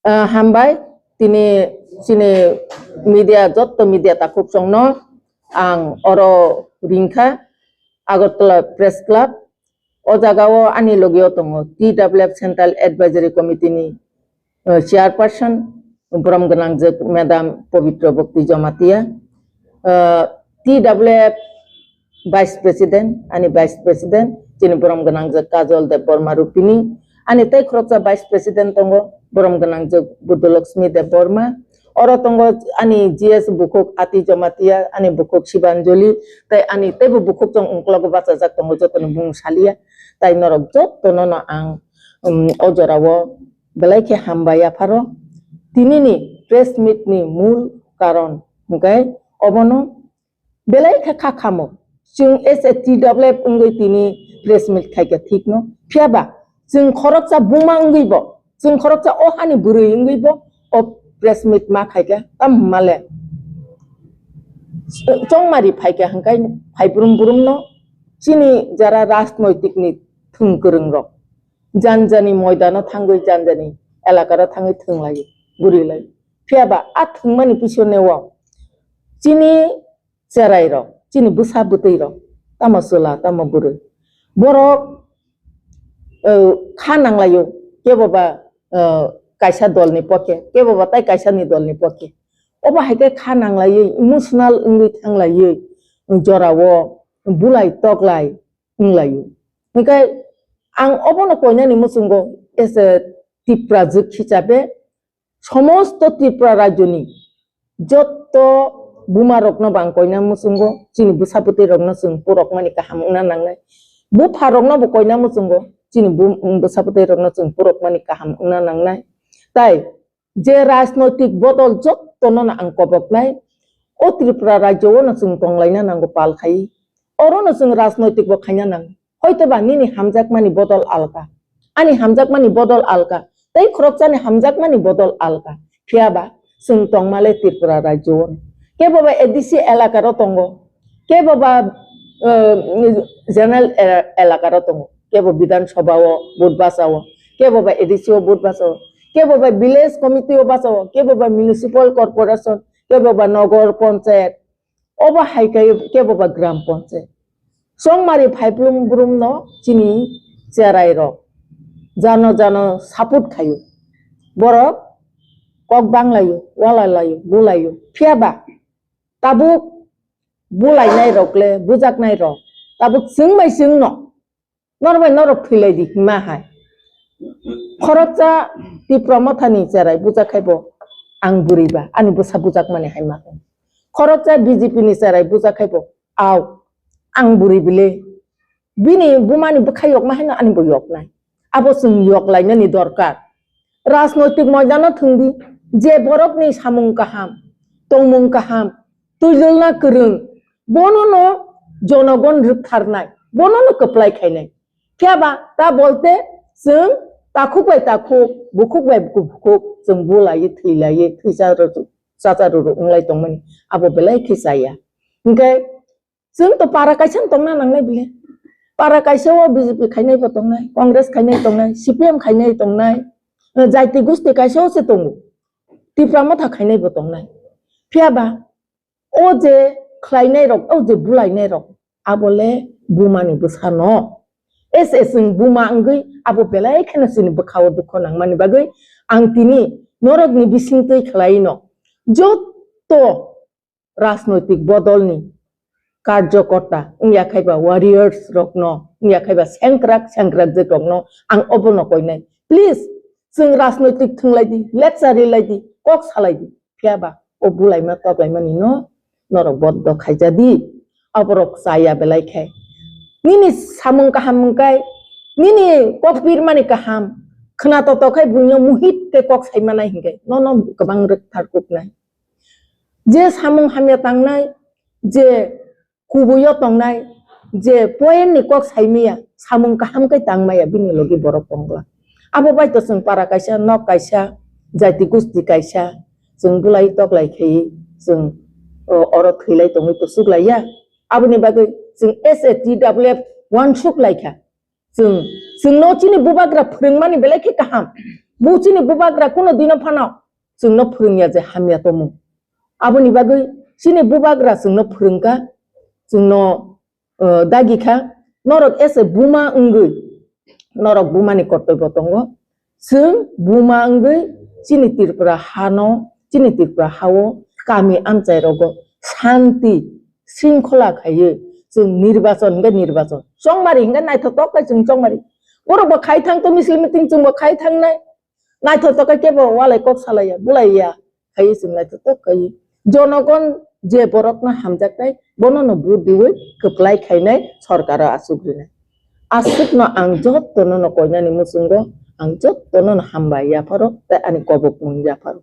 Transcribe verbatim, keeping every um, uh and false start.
Ah, hambai, tini chini media, jotto media takhuk chongno ang oro ringkha, Agartala Press Club. O jagao ani logio tongo T W F Central Advisory Committee ni, eh, Chairperson, borom gwnangjwk Madam Pabitra Bhakti Jamatia, eh, T W F Vice President, ani Vice President, chini borom gwnangjwk Kajol Debbarma Rupini, ani tei khoroksa Vice President tongo, borom gwnangjwk Buddhalaxmi Debbarma, oro tongo ani G S bukhuk Ati Jamatia, ani bukhuk Shibanjali, tei ani teibo bukhuk chong ungklogo bachajak tongo, jotoni mung salia, tai norok jottono no ang, um, o jorao belai khe hambai yapharo. Tinini press meet ni mul karon hwnkhe obono belai khe kha khamo. Chwng as a T W F wngwi tini press meet khaikha thikno. Phiyaba chwng khoroksa buma wngwibo, chwng khoroksa o hani bwrwi wngwibo o press meet ma khaikha. Tamo hwnmale chongmari phaikha hwnkhe phai brum brumno chini jara rajnoitikni thwng kwrwngrok janjani moidano thangwi, janjani elakaro thangwi thwnglaio, bwrwilai. Phiyaba a thwngmani pisoneo chini cherai rok, chini bwsa bwtwi rok, tamo chwla, tamo bwrwi, borok, eh, kha nanglaio, kebo ba, eh, kaisa dolni pokhe, kebo ba tai kaisani dolni pokhe. Obo hai khe kha nanglaiwi, emotional wngwi thanglaiwi, jorao bulai toklai wnglaio. Hinkhe ang obono koinani muchungo, as a Tiprajwk hisabe, somosto Tripura rajyoni jotto buma rokno bo ang koina muchungo, chini bwsa bwtwi rokno chwng purokmani kaham wngna nangnai. Bupha rokno bo koina muchungo, chini bu-, bwsa bwtwi rokno chwng purokmani kaham wngna nangnai. Tai je rajnoitik bodol jottono no ang koboknai, o Tripura rajyo o no chwng tonglaina nango pal khai. Oro no chwng rajnoitik bo khaina nango. Hoitoba nini hamjakmani bodol alka, ani hamjakmani bodol alka, tei khoroksani hamjakmani bodol alka. Phiyaba chwng tongmale Tripura rajyo o. Kebo ba A D C elaka ro tongo, kebo ba, eh, general e-, elaka ro tongo, kebo Bidhan Sabha o vote basa o, kebo ba A D C o vote basa o, kebo ba village committee o basa o, kebo ba municipal corporation, kebo ba nogor panchayat, obo hai khe kebo ba gram panchayat. Chongmari phaiphrum brumno chini cherai rok jano jano support khaio. Borok kok banglaio, walalaio, bulaio. Phiyaba tabuk bulainai rok le, bujaknai rok tabuk chwng bai chwngno norok bai norok thwilai di hima hai. Khoroksa Tipra Mothani cherai bujak khai bo ang bwrwi ba, ani bwsa bujakmani hai ma. Khoroksa B J P ni cherai bujak khai bo, aw, ang bwrwi bile. Bini bumani bwkha yokma haino ani bo yoknai. Abo chwng yoklainani dorkar. Rajnoitik moidano thwngdi, je borokni samung kaham, tongmung kaham, twijlna kwrwng, bonono jonogon rwktharnai, bonono kwplai khainai. Phiyaba ta bolte chwng takhuk bai takhuk, bukhuk bai bukhuk, chwng bulaiwi, thwilaiwi, thwisa rw-, chacha rw-, rw-, wnglai tongmani, abo belai khe chaya. Hinkhe chwng to para kaisa no tongna nangnai bile. Para kaisa o B J P khainai bo tongnai, Congress khainai tongnai, C P M khainai tongnai, eh, jaiti gusti kaisa o se tongo. Tipra Motha khainai bo tongnai. Phiyaba o je khlainai rok, o je bulainai rok, abo le bumani bwsa no. Es es chwng buma wngwi abo belai kheno chini bwkha o dukho nangmani bagwi ang tini norokni bisingtwi khlai no. Jotto rajnoitik bodolni karjokorta wngya khai ba warriors rokno, wngya khai ba sengkrak sengkrakjwk rokno ang obono koinai. Please, chwng rajnoitik thwnglai di, lecture rilai di, kok salai di. Phiyaba o bulaima toklaimani no norok boddo khaija di. Aborok chaya belai khai. Nini samung kaham wngkai, nini kok pirmani kaham, khna toto khai buino muhit khe kok saimanai hinkhe nono kwbang rwktharkuknai. Je samung hamya tangnai, je kubuio tongnai, je point ni kok saimaya, samung kaham khe tangmaya, bini logi borok tongla. Abo bai to chwng para kaisa, nok kaisa, jati gusti kaisa, chwng bulai toklai khe chwng, o, oro thwilai tongwi kuchuk laiya. Aboni bagwi chwng as a T W F uansuk laikha. Chwng, chwngno chini bubagra phwrwngmani belai khe kaham. Bo chini bubagra kuno dino phano chwngno phwrwngya je hamya tongmung. Aboni bagwi chini bubagra chwngno phwrwngkha, chwngno, uh, dagikha. Norok ese buma wngwi, norok bumani kortoibo tongo. Chwng buma wngwi chini Tripura hano, chini Tripura hao kami amchai rogo shanti, shringkhola khaiwi chwng nirbachon hwnkhe nirbachon, chongmari hwnkhe naithotok khe chwng chongmari. Borokbo khai thang to misil meeting chwngbo khai thangnai. Naithotok khe kebo walai kok salaiya, bulaiya. Khaiwi chwng naithotok khaiwi. Jonogon je borokno hamjaknai, bonono vote diwi kwplai khainai sorkaro aswk rinai. Aswkno ang jottono no koinani muchungo, ang jottono no hambai yapharo, tei ani kobokmung yapharo.